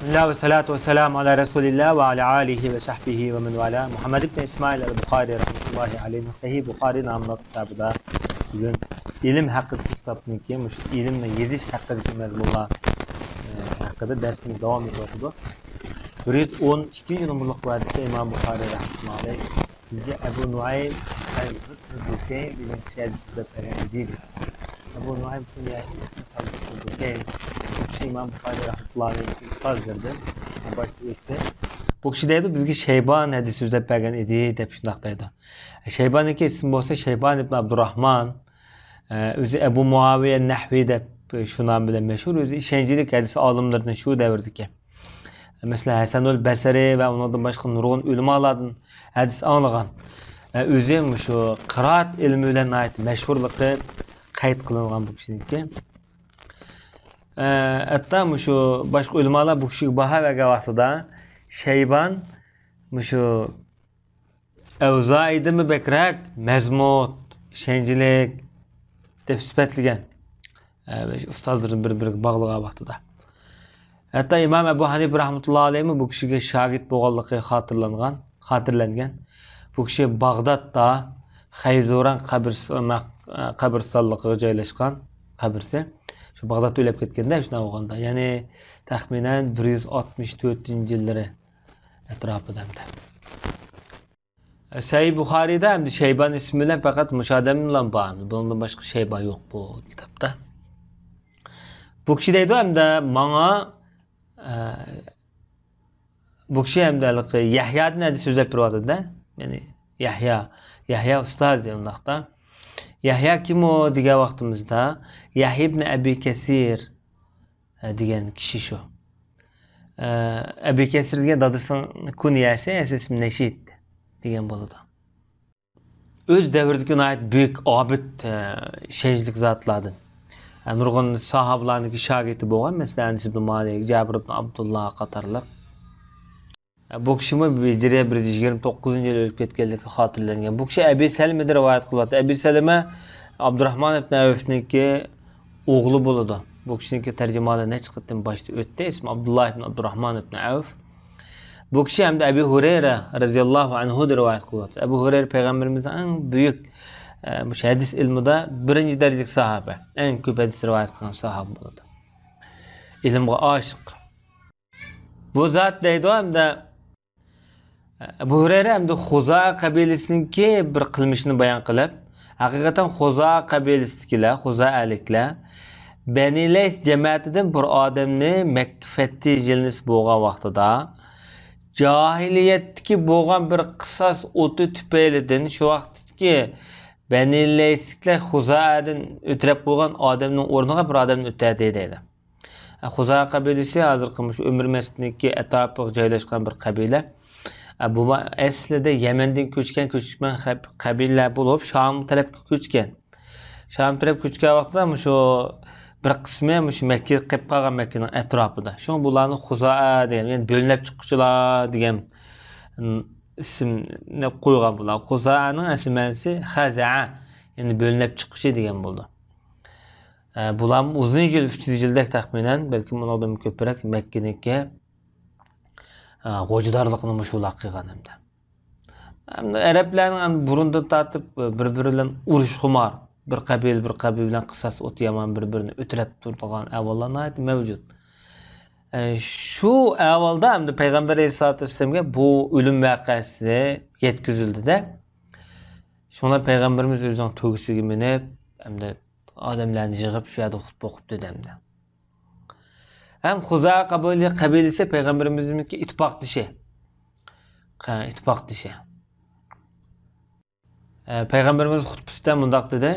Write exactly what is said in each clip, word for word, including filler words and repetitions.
بىسمىللا ۋەسسالاتۇ ۋەسسالامۇ ئالا رەسۇلىللا ۋە ئالا ئالىھى ۋە سەھبىھى ۋە مەن ۋالا. مۇھەممەد ئىبن ئىسمائىل ئەل بۇخارى رەھمەتۇللاھى ئەلەيھىنىڭ سەھىھ بۇخارى ناملىق كىتابىدا بۈگۈن ئىلىم ھەققىدىكى كىتابنىڭكى مۇشۇ ئىلىمنى يېزىش ھەققىدىكى مەزمۇنلار، ئە، ھەققىدە دەرسىمىز داۋام ئېتىۋاتىدۇ. بىر يۈز ئون ئىككىنچى نومۇرلۇق ھەدىسى ئىمام بۇخارى رەھمەتۇللاھى ئەلەيھ بىزگە ئەبۇ نۇئەيم ئەل-ھۇسن دۇكەين دېگەن كىشى ھەدىس سۆزلەپ بەرگەن ئىدى. ئەبۇ نۇئەيم بۇ يەردە ئىسمى خالىد بۇ كەينى، بۇ كىشى ئىمام بۇخارى رەھمەتۇللاھى ئەلەيھى ئۇستازلىرىدىن باشتا ئۆتتى. بۇ كىشى دەيدۇ، بىزگە شەيبان ھەدىس سۆزلەپ بەرگەن ئىدى دەپ شۇنداق دەيدۇ. شەيباننىڭكى ئىسمى بولسا شەيبان ئىبن ئابدۇراھمان، ئە، ئۆزى ئەبۇ مۇئاۋىيە نەھۋى دەپ شۇ نام بىلەن مەشھۇر، ئۆزى ئىشەنچلىك ھەدىس ئالىملىرىدىن شۇ دەۋردىكى. مەسىلەن، ھەسەنۇل بەسرى ۋە ئۇنىڭدىن باشقا نۇرغۇن ئۆلىمالاردىن ھەدىس ئاڭلىغان. ئە، ئۆزى مۇشۇ قىرائەت ئىلمى بىلەن ناھايىتى مەشھۇرلۇقى قەيت قىلىنغان بۇ كىشىنىڭكى. ئە، ھەتتا مۇشۇ باشقا ئۆلىمالار بۇ كىشىگە باھا بەرگەن ۋاقتىدا شەيبان مۇشۇ ئەۋزائىدىنمۇ بەكرەك مەزمۇت، ئىشەنچلىك دەپ سۈپەتلىگەن. ئە، ئۇستازلىرىنى بىر-بىرىگە باغلىغان ۋاقتىدا. ھەتتا ئىمام ئەبۇ ھەنىپە رەھمەتۇللاھى ئەلەيھىمۇ بۇ كىشىگە شاگىرت بولغانلىقى خاتىرىلانغان، خاتىرىلەنگەن. بۇ كىشى باغدادتا خەيزۇران قەبرىس-، قەبرىستانلىقىغا جايلاشقان قەبرىسى. شۇ باغدادتا ئۆلۈپ كەتكەندە، شۇنداق بولغاندا. يەنى تەخمىنەن بىر يۈز ئاتمىش تۆتىنچى يىللىرى ئەتراپىدا ئەمدى. سەھىھ بۇخارىيدا ئەمدى شەيبان ئىسمى بىلەن پەقەت مۇشۇ ئادەملا بار. بۇنىڭدىن باشقا شەيبان يوق بۇ كىتابتا. بۇ كىشى دەيدۇ، ئەمدى ماڭا، ئە، بۇ كىشى ئەمدى ھېلىقى يەھيادىن ھەدىس سۆزلەپ بېرىۋاتىدۇ-دە. يەنى يەھيا، يەھيا ئۇستازى ئۇنداقتا. يەھيا كىم ئۇ دېگەن ۋاقتىمىزدا، يەھيا ئىبن ئەبى كەسىر دېگەن كىشى شۇ. ئەبى كەسىر دېگەن دادىسىنىڭ كۇنيەسى، ئەسلى ئىسمى نەشىد دېگەن بولىدۇ. ئۆز دەۋرىدىكى ناھايىتى بۈيۈك ئابىد، ئىشەنچلىك زاتلاردىن. نۇرغۇن ساھابىلارنىڭكى شاگىرتى بولغان، مەسىلەن، ئەنەس ئىبن مالىك، جابىر ئىبن ئابدۇللا قاتارلىق. بۇ كىشىمۇ ھىجرىيە بىر يۈز يىگىرمە توققۇزىنچى يىلى ئۆلۈپ كەتكەنلىكى خاتىرىلەنگەن. بۇ كىشى ئەبى سەلمىدىن رىۋايەت قىلىۋاتىدۇ. ئەبى سەلمە ئابدۇراھمان ئىبن ئەۋفنىڭكى ئوغلى بولىدۇ. بۇ كىشىنىڭكى تەرجىمىھالى نەچچە قېتىم باشتا ئۆتتى. ئىسمى ئابدۇللا ئىبن ئابدۇراھمان ئىبن ئەۋف. بۇ كىشى ھەمدە ئەبى ھۇرەيرە رەزىياللاھۇ ئەنھۇدىن رىۋايەت قىلىۋاتىدۇ. ئەبۇ ھۇرەيرە پەيغەمبىرىمىزنىڭ ئەڭ بۈيۈك، ئە، مۇشۇ ھەدىس ئىلمىدا بىرىنچى دەرىجىلىك ساھابە. ئەڭ كۆپ ھەدىس رىۋايەت قىلغان ساھابە بولىدۇ. ئىلىمغا ئاشىق. بۇ زات دەيدۇ ھەمدە، ئەبۇ ھۇرەيرە ھەمدە خۇزائە قەبىلىسىنىڭكى بىر قىلمىشىنى بايان قىلىپ، ھەقىقەتەن خۇزائە قەبىلىسىدىكىلەر، خۇزائەلىكلەر بەنى لەيس جەمەتىدىن بىر ئادەمنى مەككە فەتھى يىلىنىسى بولغان ۋاقتىدا، جاھىلىيەتتىكى بولغان بىر قىساس ئوتى تۈپەيلىدىن شۇ ۋاقىتتىكى بەنى لەيسلىكلەر خۇزائەدىن ئۆتۈرەپ قويغان ئادەمنىڭ ئورنىغا بىر ئادەمنى ئۆتەردى دەيدۇ. خۇزائە قەبىلىسى ھازىرقى مۇشۇ ئۆمۈر مەسچىتىنىڭكى ئەتراپىغا جايلاشقان بىر قەبىلە. بۇ ئەسلىدە يەمەندىن كۆچكەن كۆچمەن قەبىلە بولۇپ، شام تەرەپكە كۆچكەن. شام تەرەپكە كۆچكەن ۋاقتىدا مۇشۇ بىر قىسمى مۇشۇ مەككىدە قېلىپ قالغان، مەككىنىڭ ئەتراپىدا. شۇڭا بۇلارنى خۇزائە دېگەن، يەنى بۆلۈنۈپ چىققۇچىلار دېگەن ئىسىمنى قويغان بۇلار. خۇزائەنىڭ ئەسلى مەنىسى خەزەئە، يەنى بۆلۈنۈپ چىققۇچى دېگەن بولىدۇ. ئە، بۇلارمۇ ئۇزۇن يىل، ئۈچ يۈز يىلدەك تەخمىنەن، بەلكىم ئۇنىڭدىنمۇ كۆپرەك مەككىنىڭكى، ئە، غوجىدارلىقىنى مۇشۇلار قىلغان ھەمدە. ھەمدە ئەرەبلەرنىڭ ھەم بۇرۇندىن تارتىپ بىر-بىرى بىلەن ئۇرۇشخۇمار، بىر قەبىلە بىر قەبىلە بىلەن قىساس ئوتى يامان بىر-بىرىنى ئۆتۈرەپ تۇرىدىغان ئەھۋاللار ناھايىتى مەۋجۇت. ئە، شۇ ئەھۋالدا ھەمدە پەيغەمبەر ئەلەيھىسسالاتۇ ۋەسسالامغا بۇ ئۆلۈم ۋەقەسى يەتكۈزۈلدى-دە. شۇڭا پەيغەمبىرىمىز ئۆزىنىڭ تۆگىسىگە مىنىپ، ھەمدە ئادەملەرنى يىغىپ، شۇ يەردە خۇتبە ئوقۇپ دېدى ئەمدى. ھەم خۇزائە قەبىلە-، قەبىلىسى پەيغەمبىرىمىزنىڭكى ئىتتىپاقدىشى. قە-، ئىتتىپاقدىشى. ئە، پەيغەمبىرىمىز خۇتبىسىدە مۇنداق دېدى: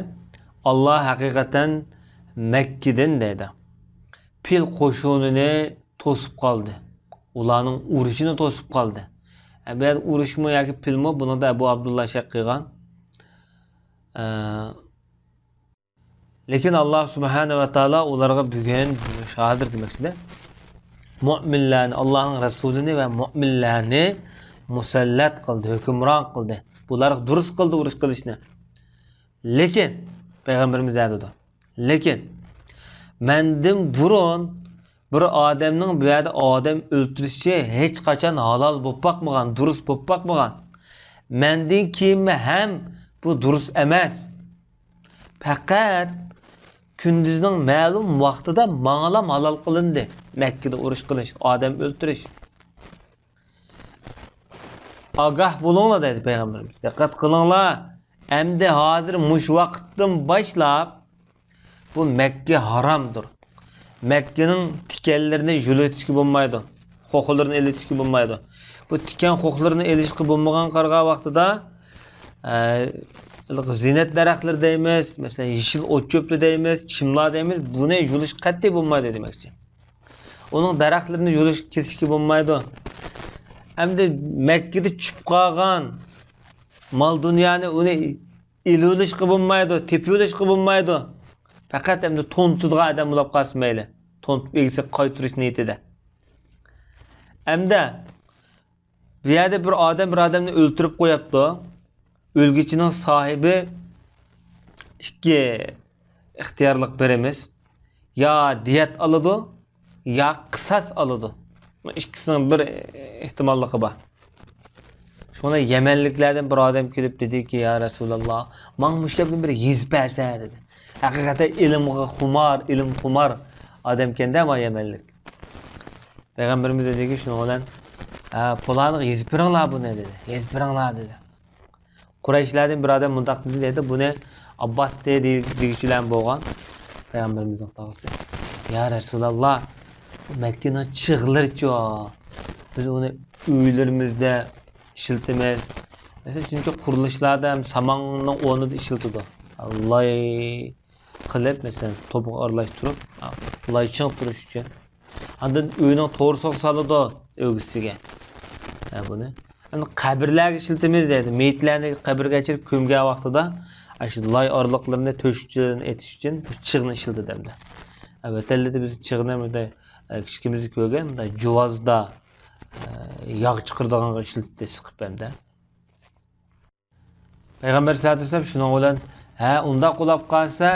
«ئاللا ھەقىقەتەن مەككىدىن» دەيدۇ. «پىل قوشۇنىنى توسۇپ قالدى. ئۇلارنىڭ ئۇرۇشىنى توسۇپ قالدى.» ئە، بۇ يەردە ئۇرۇشمۇ ياكى پىلمۇ، بۇنىڭدا ئەبۇ ئابدۇللا شەك قىلغان. ئە، لېكىن ئاللا سۇبھانە ۋە تائالا ئۇلارغا بۈگۈن، ھازىر دېمەكچىدە، مۆمىنلەرنى، ئاللانىڭ رەسۇلىنى ۋە مۆمىنلەرنى مۇسەللەت قىلدى، ھۆكۈمران قىلدى. بۇلارغا دۇرۇس قىلدى ئۇرۇش قىلىشنى. لېكىن، پەيغەمبىرىمىز نېمە دېدى؟ لېكىن، مەندىن بۇرۇن بىر ئادەمنىڭ بۇ يەردە ئادەم ئۆلتۈرۈشى ھېچقاچان ھالال بولۇپ باقمىغان، دۇرۇس بولۇپ باقمىغان. مەندىن كېيىنمۇ ھەم بۇ دۇرۇس ئەمەس. پەقەت كۈندۈزنىڭ مەلۇم ۋاقتىدا ماڭىلام ھالال قىلىندى. مەككىدە ئۇرۇش قىلىش، ئادەم ئۆلتۈرۈش. ئاگاھ بولۇڭلار دەيدۇ پەيغەمبىرىمىز. دىققەت قىلىڭلار. ئەمدى ھازىر مۇشۇ ۋاقىتتىن باشلاپ بۇ مەككە ھارامدۇر. مەككىنىڭ تىكەنلىرىنى يۇلۇۋېتىشكە بولمايدۇ. خوخلىرىنى ئېلىۋېتىشكە بولمايدۇ. بۇ تىكەن خوخلىرىنى ئېلىشقا بولمىغان قارىغان ۋاقتىدا، ئە، زىننەت دەرەخلىرى دەيمىز، مەسىلەن، يېشىل ئوت چۆپلە دەيمىز، چىملار دەيمىز، بۇنى يۇلۇش قەتئىي بولمايدۇ دېمەكچى. ئۇنىڭ دەرەخلىرىنى يۇلۇش، كېسىشكە بولمايدۇ. ئەمدى مەككىدە چۈشۈپ قالغان مال دۇنيانى ئۇنى ئېلىۋېلىشقا بولمايدۇ، تېپىۋېلىشقا بولمايدۇ. پەقەت ئەمدى تونۇتىدىغان ئادەم بولۇپ قالسا مەيلى. تونۇتۇپ ئىگىسىگە قايتۇرۇش نىيىتىدە. ئەمدى بۇ يەردە بىر ئادەم بىر ئادەمنى ئۆلتۈرۈپ قويۇپتۇ. ئۆلگۈچىنىڭ ساھىبى ئىككى ئىختىيارلىق بېرىمىز. يا دىيەت ئالىدۇ، يا قىساس ئالىدۇ. ئىككىسىنىڭ بىر ئېھتىماللىقى بار. شۇڭا يەمەنلىكلەردىن بىر ئادەم كېلىپ دېدىكى، يا رەسۇلاللا، ماڭا مۇشۇ گەپنى بىر يېزىپ بەرسە دېدى. ھەقىقەتەن ئىلىمغا خۇمار، ئىلىم خۇمار ئادەمكەندە ما يەمەنلىك. پەيغەمبىرىمىز دېدىكى، شۇنىڭ بىلەن، ھە، پۇلانىغا يېزىپ بېرىڭلار بۇنى دېدى. يېزىپ بېرىڭلار دېدى. قۇرەيشلەردىن بىر ئادەم مۇنداق دېدى، دەيدۇ، بۇنى ئابباس دېگۈچىلەر بولغان پەيغەمبىرىمىزنىڭ تاغىسى. يا رەسۇلاللا، مەككىنىڭ چىغلىرىچۇ؟ بىز ئۇنى ئۆيلىرىمىزدە ئىشلىتىمىز. مەسىلەن، چۈنكى قۇرۇلۇشلاردا ھەم ساماننىڭ ئورنىدا ئىشلىتىدۇ. لاي قىلىپ، مەسىلەن، توپىغا ئارىلاشتۇرۇپ، لاي چىڭ تۇرۇش ئۈچۈن. ئاندىن ئۆينىڭ تورۇسىغا سالىدۇ، ئۆگزىسىگە. ھە، بۇنى. ئەمدى قەبرىلەرگە ئىشلىتىمىز دەيدۇ. مېيىتلەرنى قەبرىگە ئەكىرىپ كۆمگەن ۋاقتىدا، ئاشۇ لاي ئارىلىقلىرىنى تۆشۈش ئۈچۈن، ئېتىش ئۈچۈن بۇ چىغنى ئىشلىتىدۇ ئەمدى. ھە، ۋەتەندە بىز چىغنى مۇنداق، ئە، كىچىكىمىزدە كۆرگەن، مۇنداق جۇۋازدا، ئە، ياغ چىقىرىدىغانغا ئىشلىتىدۇ، سىقىپ ئەمدى. پەيغەمبەر سەللەللاھۇ ئەلەيھى ۋەسەللەم شۇنىڭ بىلەن، ھە، ئۇنداق بولاپ قالسا،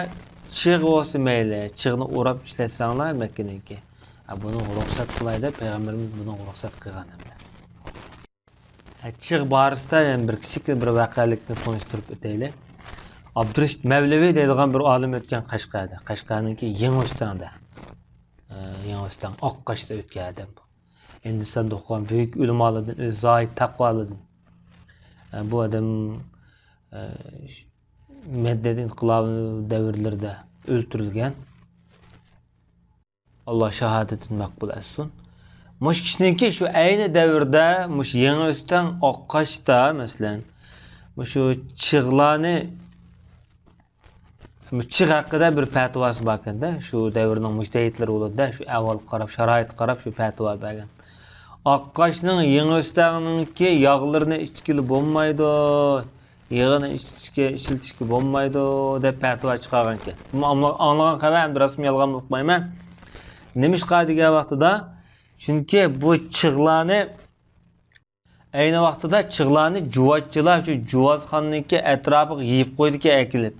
چىغ بولسا مەيلى، چىغنى ئوراپ ئىشلەتسەڭلار مەككىنىڭكى. ھە، بۇنىڭغا رۇخسەت قىلاي دەپ، پەيغەمبىرىمىز بۇنىڭغا رۇخسەت قىلغان ئەمدى. ھە، چىغ بارىسىدا يەنە بىر كىچىك بىر ۋەقەلىكنى تونۇشتۇرۇپ ئۆتەيلى. ئابدۇرېشىت مەۋلىۋى دەيدىغان بىر ئالىم ئۆتكەن قەشقەردە. قەشقەرنىڭكى يېڭى ئۆستەڭدە. ئە، يېڭى ئۆستەڭ، ئاققاشتا ئۆتكەن ئادەم بۇ. ھىندىستاندا ئوقۇغان بۈيۈك ئۆلىمالاردىن، ئۆزى زاھىد، تەقۋالىدىن. ئە، بۇ ئادەم، ئە، مەدەنىيەت ئىنقىلابى دەۋرلىرىدە ئۆلتۈرۈلگەن. ئاللا شاھادىتىنى مەقبۇل ئەتسۇن. مۇشۇ كىشىنىڭكى شۇ ئەينى دەۋردە، مۇشۇ يېڭى ئۆستەڭ ئاققاشتا، مەسىلەن، مۇشۇ چىغلارنى چىغ ھەققىدە بىر پەتىۋاسى باركەندە، شۇ دەۋرنىڭ مۇجتەھىدلىرى بولىدۇ-دە، شۇ ئەھۋالغا قاراپ، شارائىتقا قاراپ شۇ پەتىۋا بەرگەن. ئاققاشنىڭ يېڭى ئۆستەڭنىڭكى ياغلىرىنى ئىچكىلى بولمايدۇ، يېغىنى ئىچكە، ئىشلىتىشكە بولمايدۇ دەپ پەتىۋا چىقارغانىكەن. بۇ ئاڭلىغان خەۋەر ئەمدى راستمۇ يالغانمۇ ئۇقمايمەن. نېمىشقا دېگەن ۋاقتىدا، چۈنكى بۇ چىغلارنى ئەينى ۋاقتىدا چىغلارنى جۇۋازچىلار شۇ جۇۋازخانىنىڭكى ئەتراپىغا يېيىپ قويىدىكەن ئەكېلىپ.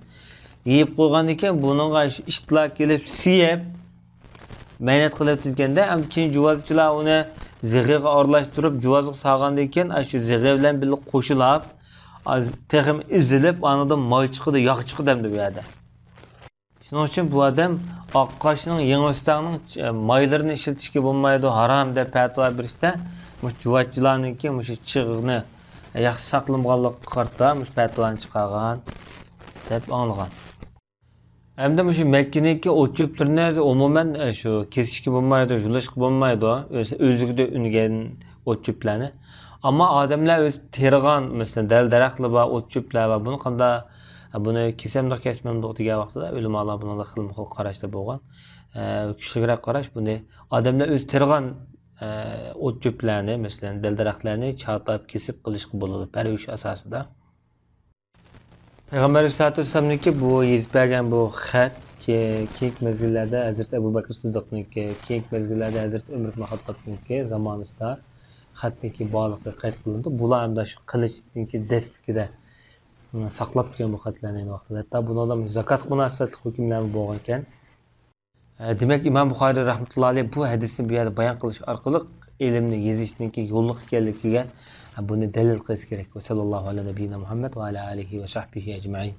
يېيىپ قويغاندىن كېيىن بۇنىڭغا شۇ ئىتلار كېلىپ سىيىپ، مەينەت قىلىۋېتىدىكەندە، ئەمدى كېيىن جۇۋازچىلار ئۇنى زىغىغا ئارىلاشتۇرۇپ، جۇۋازغا سالغاندىن كېيىن، ئاشۇ زىغى بىلەن بىللە قوشۇلاپ، تېخىمۇ ئېزىلىپ، ئانىدىن ماي چىقىدۇ، ياغ چىقىدۇ ئەمدى بۇ يەردە. شۇنىڭ ئۈچۈن بۇ ئادەم ئاققاشنىڭ، يېڭى ئۆستەڭنىڭ مايلىرىنى ئىشلىتىشكە بولمايدۇ، ھارام دەپ پەتىۋا بېرىشتە، مۇشۇ جۇۋازچىلارنىڭكى مۇشۇ چىغنى ياخشى ساقلىمىغانلىقىغا قارىتا مۇشۇ پەتىۋانى چىقارغان دەپ ئاڭلىغان. ئەمدى مۇشۇ مەككىنىڭكى ئوت چۆپلىرىنى ئومۇمەن، ئە، شۇ كېسىشكە بولمايدۇ، يۇلۇشقا بولمايدۇ، ئۆز-، ئۆزلۈكىدە ئۈنگەن ئوت چۆپلەرنى. ئەمما ئادەملەر ئۆزى تېرىغان، مەسىلەن، دەل-دەرەخلەر بار، ئوت چۆپلەر بار، بۇنى قاندا-، بۇنى كېسەمدۇق، كەسمەمدۇق دېگەن ۋاقتىدا ئۆلىمالار بۇنىڭدا خىلمۇ خىل قاراشتا بولغان. ئە، كۈچلۈكرەك قاراش، بۇنى ئادەملەر ئۆزى تېرىغان، ئە، ئوت چۆپلەرنى، مەسىلەن، دەل-دەرەخلەرنى چاتاپ، كېسىپ قىلىشقا بولىدۇ، پەرۋىش ئاساسىدا. پەيغەمبەر ئەلەيھىسسالاتۇ ۋەسسالامنىڭكى بۇ يېزىپ بەرگەن بۇ خەت كېيىنكى مەزگىللەردە ھەزرىتى ئەبۇ بەكرى سىددىقنىڭكى، كېيىنكى مەزگىللەردە ھەزرىتى ئۆمەر ئىبن خەتتابنىڭكى زامانىسىدا خەتنىڭكى بارلىقى قەيت قىلىندى. بۇلار ئەمدى شۇ قىلىچنىڭكى دەستىكىدە ساقلاپ كەلگەن بۇ خەتلەرنى ئەينى ۋاقتىدا. ھەتتا بۇنىڭدا زاكات مۇناسىۋەتلىك ھۆكۈملەرمۇ بولغانىكەن. دېمەك، ئىمام بۇخارىي رەھمەتۇللا ئەلەيھ بۇ ھەدىسنى بۇ يەردە بايان قىلىش ئارقىلىق ئىلىمنى يېزىشنىڭكى يوللۇق ئىكەنلىكىگە بۇنى دەلىل قىلىش كېرەك. ۋە سەللەللاھۇ ئەلا نەبىييىنا مۇھەممەد ۋە ئەلا ئالىھى ۋە سەھبىھى ئەجمەئىن.